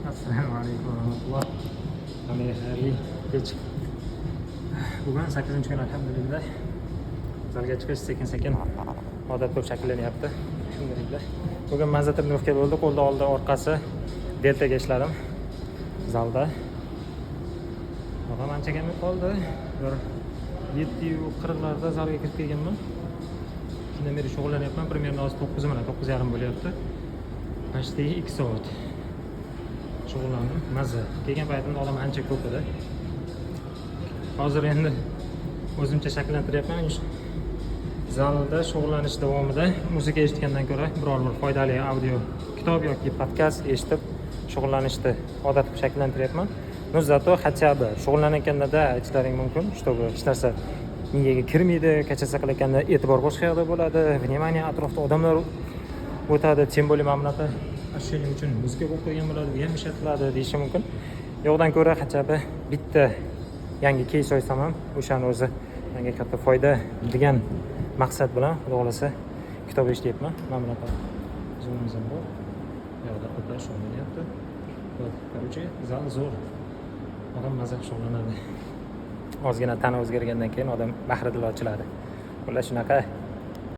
Assalomu alaykum va rahmatulloh. Hammaga xayrli kech. Bugun 8-kun, alhamdulillah. Zalga chiqish sekin-sekin odat bo'lib shakllanyapti. Alhamdulillah. Bugun maza тренировка bo'ldi. Qo'lda oldi, orqasi, deltaga ishladim zalda. Odam ancha kam qoldi. Bir 7:40 larda zalga kirib kelganman. Shundan beri shug'ullanyapman. Примерно hozir 9, mana 9:30 bo'lyapti. Почти 2 soat shug'ullandim. Mazza. Kelgan paytimda odam ancha ko'p edi. Hozir endi o'zimcha shakllantiryapman. Zalda shug'ullanish davomida muzika eshitgandan ko'ra biror bir foydali audio kitob yoki podkast eshitib shug'ullanishni odat qilib shakllantiryapman. Но зато хотя бы shug'ullanayotganda aytishlaring mumkin, чтобы hech narsa miyaga kirmaydi, качаться qilayotganda e'tibor boshqa yoqda bo'ladi, внимание atrofda odamlar o'tadi, тем более mana bunaqa ощущение uchun muzika qo'yib qo'ygan bo'ladi, bu ham ishlatiladi deyishi mumkin. Yo'qdan ko'ra хотя бы bitta yangi кейс olsam ham, o'shani o'zi menga katta foyda degan maqsad bilan, xudo xohlasa, kitob eshityapman. Mana bunaqa zonamiz ham bor. Bu yoqda otlar shug'ullanyapti. Вот, короче, zal zo'r. Odam maza qilib shug'ullanadi. Ozgina tana o'zgargandan keyin odam bahri dili ochiladi. Xullas, shunaqa.